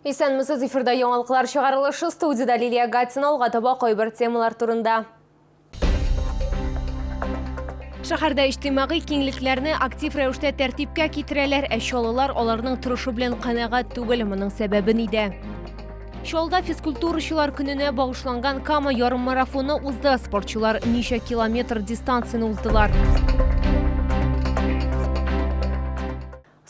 Исәнмесез, эфирда яңалыклар чыгарылышы студияда Лилия Гатина алга таба кайбер темалар турында. Шәһәрдә иҗтимагый киңлекләрне актив рәвештә тәртипкә китерәләр, ә чаллылар аларның торышы белән канәгать түгел. Моның сәбәбе нидә? Чаллыда физкультурачылар көненә багышланган Кама ярыммарафоны узды. Спортчылар ничә километр дистанцияне уздылар?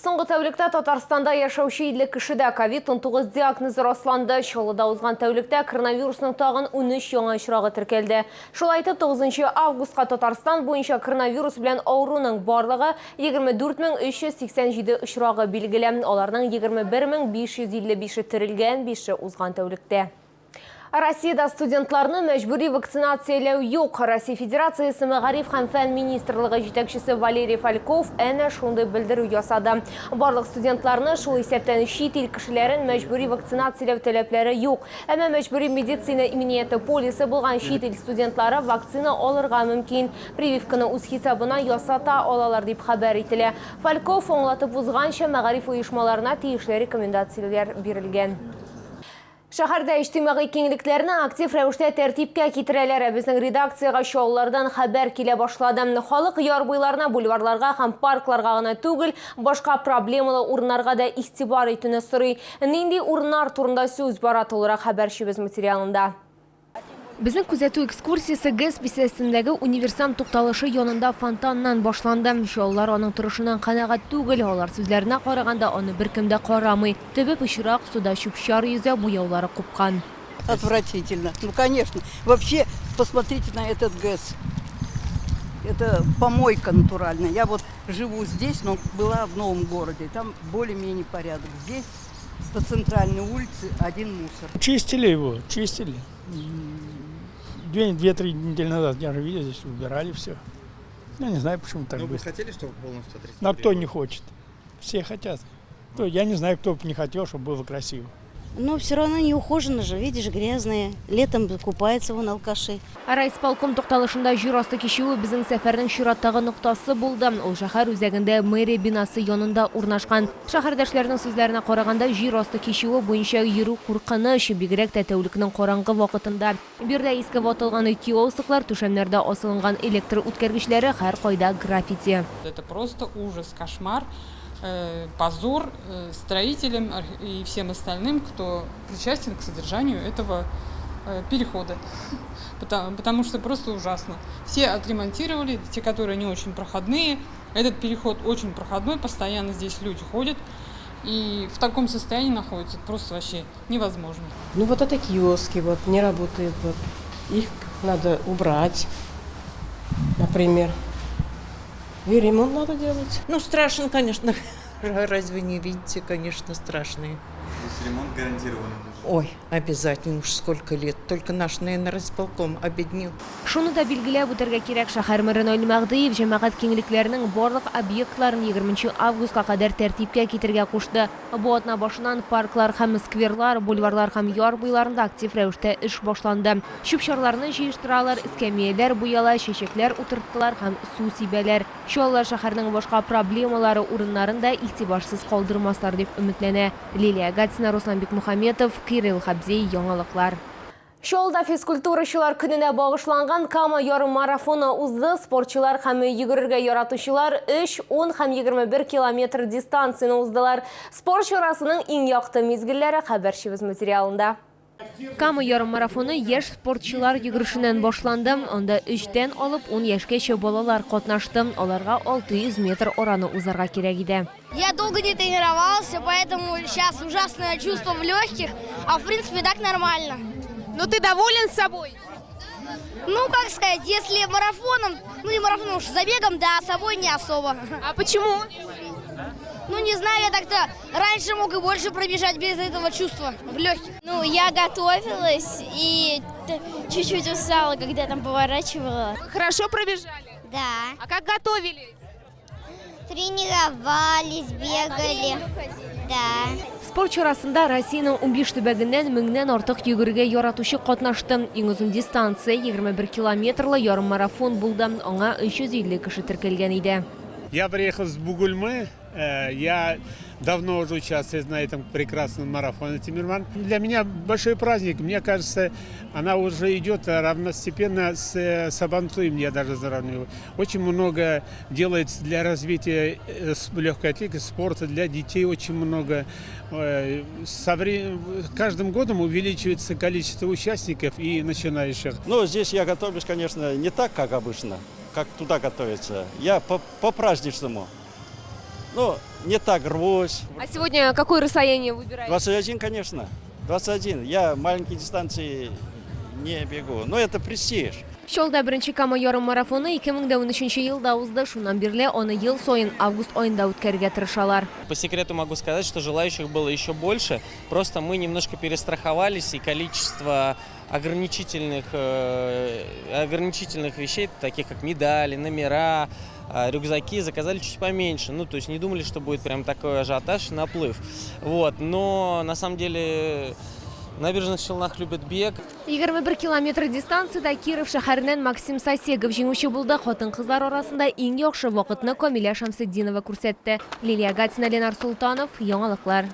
Соңгы тәүлектә Татарстанда яшәүче 50 кешедә ковид-19 диагнозы расланды. Чаллыда узган тәүлектә коронавирусның тагын 13 яңа очрагы теркәлде. Шулай итеп, 9 августка Татарстан буенча коронавирус белән авыруның барлыгы 24387 очрагы билгеле. Аларның 21555-е терелгән, 5-е узган тәүлектә. Россиядә студентларны мәҗбүри вакцинацияләү юк. Россия Федерациясе Мәгариф һәм фән министрлыгы җитәкчесе Валерий Фальков әнә шундый белдерү ясады. Барлык студентларны, шул исәптән чит ил кешеләрен мәҗбүри вакцинацияләү таләпләре юк. Әмма мәҗбүри медицина иминияте полисы булган чит ил студентлары вакцина алырга мөмкин. Прививканы үз хисабына ясата алалар, дип хәбәр ителә. Фальков аңлатып узганча, мәгариф оешмаларына тиешле рекомендацияләр бирелгән. Шәһәрдә иҗтимагый киңлекләрне актив рәвештә тәртипкә китерәләр. Ә безнең редакциягә Чаллылардан хәбәр килә башлады. Халык яр буйларына, бульварларга һәм паркларга гына түгел, башка проблемалы урыннарга да игътибар итүне сорый. Нинди урыннар турында сүз бара, тулырак хәбәрчебез материалында. Безнең күзәтү экскурсиясе ГЭС бистәсендәге Универсам тукталышы янында фонтаннан башланды. Чаллылар аның торышыннан канәгать түгел. Алар сүзләренә караганда, аны беркем дә карамый. Төбе пычрак, суда чүп-чар йөзә, буяулары купкан. Отвратительно. Ну, конечно. Вообще, посмотрите на этот ГЭС. Это помойка натуральная. Я вот живу здесь, но была в новом городе. Там более-менее порядок. Здесь по центральной улице один мусор. Чистили его, чистили. Две-три недели назад я же видел, здесь убирали все. Я не знаю, почему так Ну, вы быстро. хотели, чтобы полностью Но кто отреставрировали? не хочет? Все хотят. То я не знаю, кто бы не хотел, чтобы было красиво. Но все равно не ухожено же, видишь, грязные. Летом купаются вон алкаши. Райисполком тукталышында җир асты кичүе безнең сәфәрнең чираттагы ноктасы булды. Ул шәһәр үзәгендә мэрия бинасы янында урнашкан. Шәһәрдәшләрнең сүзләренә караганда, җир асты кичүе буенча йөрү куркыныч, бигрәк тә тәүлекнең караңгы вакытында. Биредә иске ватылган киосклар, түшәмнәрдә асылынган электр үткәргечләре, һәркайда граффити. Это просто ужас, кошмар, позор строителям и всем остальным, кто причастен к содержанию этого перехода. Потому что просто ужасно. Все отремонтировали, те, которые не очень проходные. Этот переход очень проходной, постоянно здесь люди ходят. И в таком состоянии находятся, просто вообще невозможно. Ну вот это киоски вот не работают. Вот. Их надо убрать, например. И ремонт надо делать. Ну, страшно, конечно. Разве не видите? Конечно, страшные. То есть ремонт гарантированно нужен? Ой, обязательно уж сколько лет. Только наш, наверное, райисполком обеднел. Шуны да билгеләп үтәргә кирәк, шәһәр мэры Наил Мәһдиев җәмәгать киңлекләренең барлык объектларын 20 августка кадәр тәртипкә китерергә кушты. Бу атна башыннан парклар һәм скверлар, бульварлар һәм яр буйларында актив рәвештә эш башланды. Чүп-чарларны җыештыралар, эскәмияләр буяла, чәчәкләр утырттылар һәм су сибәләр. Чаллы шәһәренең башка проблемалары урыннарын да игътибарсыз калдырмаслар дип өметләнә. Лилия Гатина, Руслан Бикмухаметов, Кирилл Хабзей, Яңалыклар. Чаллыда физкультурачылар көненә багышланган Кама ярыммарафоны узды. Спортчылар һәм йөгерергә яратучылар 3, 10 һәм 21 километр дистанцияне уздылар. Спорт чарасының иң якты мизгелләре хәбәрчебез материалында. Кама ярыммарафоны яшь спортчылар йөгерешеннән башланды. Анда өчтән алып ун яшькәчә балалар катнашты. Аларга 600 метр араны узарга кирәк иде. Я долго не тренировался, поэтому сейчас ужасное чувство в легких, а в принципе так нормально. Ну ты доволен собой? Ну, как сказать, если марафоном, ну не марафоном, уж забегом, да, собой не особо. А почему? Ну, не знаю, я так-то раньше мог и больше пробежать без этого чувства в легких. Ну, я готовилась и чуть-чуть устала, когда там поворачивала. Вы хорошо пробежали? Да. А как готовились? Тренировались, бегали. Да. Спорт чарасында Россиянең 15 төбәгеннән меңнән артык йөгерергә яратучы катнашты. Иң озын дистанция 21 километрлы ярыммарафон булды. Аңа 350 кеше теркәлгән иде. Я приехал с Бугульмы. Я давно уже участвую на этом прекрасном марафоне «Тимирман». Для меня большой праздник. Мне кажется, она уже идет равностепенно с Сабантуем, я даже сравниваю. Очень много делается для развития легкой атлетики, спорта, для детей очень много. Каждым годом увеличивается количество участников и начинающих. Ну, здесь я готовлюсь, конечно, не так, как обычно, как туда готовиться. Я по-праздничному. Ну, не так рвусь. А сегодня какое расстояние выбираете? 21, конечно. 21. Я маленькие дистанции не бегу. Но это престиж. Чаллыда беренче Кама ярыммарафоны 2013 елда узды. Шуннан бирле аны ел саен август аенда үткәрергә тырышалар. По секрету могу сказать, что желающих было еще больше. Просто мы немножко перестраховались, и количество ограничительных вещей, таких как медали, номера, рюкзаки, заказали чуть поменьше. Ну, то есть не думали, что будет прям такой ажиотаж, наплыв. Вот. Но на самом деле в Набережных Челнах любят бег. 21 километр дистанциядә Киров шәһәреннән Максим Сосегов җиңүче булды. Хатын-кызлар арасында иң яхшы вакытны Камилә Шәмсетдинова күрсәтте. Лилия Гатина, Ленар Султанов, Яңалыклар.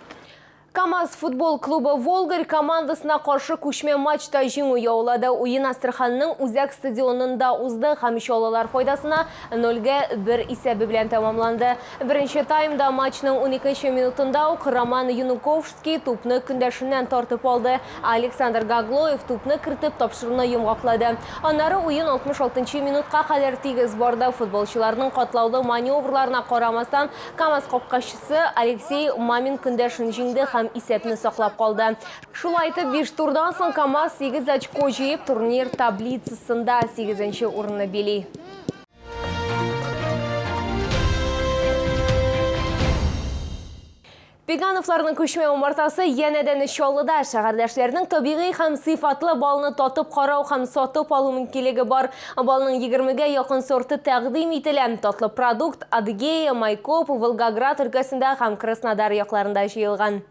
КамАЗ футбол клубы Волгарь командасына каршы күчмә матчта җиңү яулады. Уен Астраханның үзәк стадионында узды һәм чаллылар файдасына 0-1 исәбе белән тәмамланды. Беренче таймда матчның 12 минутында ук Роман Юнуковский тупны көндәшеннән тартып алды. Александр Гаглоев тупны кертеп тапшыруны йомгаклады. Аннары уен 66 минутка кадәр тигез барды. Футболчыларның катлаулы маневрларына карамастан, КамАЗ капкачысы Алексей Мамин көндәшен җиңде һәм исәпне саклап калды. Шулай итеп, 5 турдан соң КамАЗ 8 очко җыеп, турнир таблицасында 8 урынны били. Пегановларның күчмә умартасы янәдән Чаллыда. Шәһәрдәшләрнең табигый һәм сыйфатлы балны татып карау һәм сатып алу мөмкинлеге бар. Балның 20-гә якын сорты тәкъдим ителә. Татлы продукт Адыгея, Майкоп, Волгоград өлкәсендә һәм Краснодар якларында җыелган.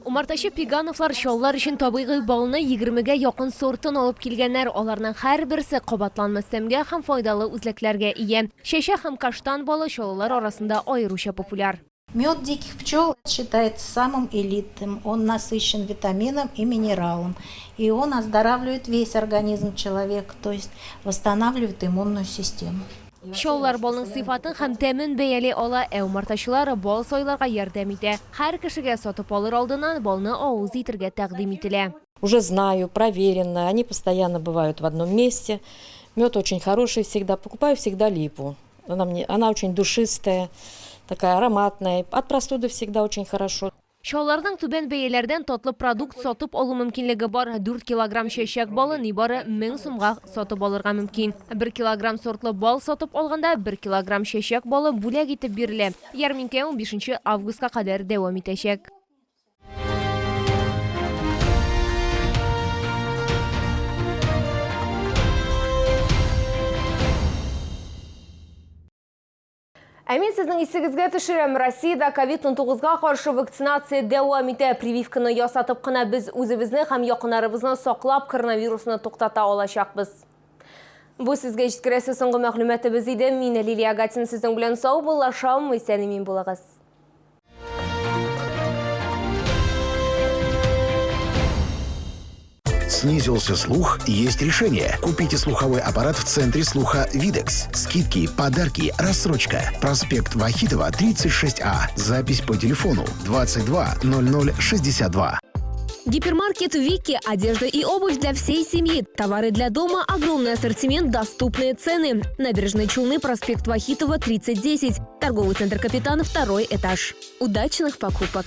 Умартачы Пегановлар чаллар өчен табигый балны 20-гә якын сортын алып килгәннәр. Аларның һәрберсе кабатланмас тәмгә һәм файдалы үзлекләргә ия. Чәчә һәм каштан балы чаллылар арасында аеруча популяр. Мед диких пчел считается самым элитным. Он насыщен витамином и минералом. И он оздоравливает весь организм человека, то есть восстанавливает иммунную систему. Чаллылар балның сыйфатын һәм тәмен бәяли ала, ә умартачылар бал сайларга ярдәм итә. Һәр кешегә сатып алыр алдыннан балны авыз итәргә тәкъдим ителә. Уже знаю, проверено, они постоянно бывают в одном месте. Мед очень хороший всегда, покупаю всегда липу. Она очень душистая, такая ароматная. От простуды всегда очень хорошо. Чаллыларның түбән бәяләрдән татлы продукт сатып алу мөмкинлеге бар. 4 килограмм чәчәк балы нибары 1000 сумга сатып алырга мөмкин. 1 килограмм сортлы бал сатып алганда 1 килограмм чәчәк балы бүләк итеп бирелә. Ярминкә 15 августка кадәр дәвам итәчәк. Ә мин сезнең исегезгә төшерәм, Россиядә ковид-19-га каршы вакцинация дәвам итә. Прививканы ясатып кына без үзебезне һәм якыннарыбызны саклап, коронавирусны туктата алачакбыз. Бу сезгә җиткерәсе соңгы мәгълүматыбыз иде. Мин Лилия Гатин сезнең белән саубуллашам. Исән-имин булыгыз. Снизился слух? Есть решение. Купите слуховой аппарат в центре слуха «Видекс». Скидки, подарки, рассрочка. Проспект Вахитова, 36А. Запись по телефону 22 00 62. Гипермаркет «Вики». Одежда и обувь для всей семьи. Товары для дома, огромный ассортимент, доступные цены. Набережные Челны, проспект Вахитова, 3010. Торговый центр «Капитан», второй этаж. Удачных покупок!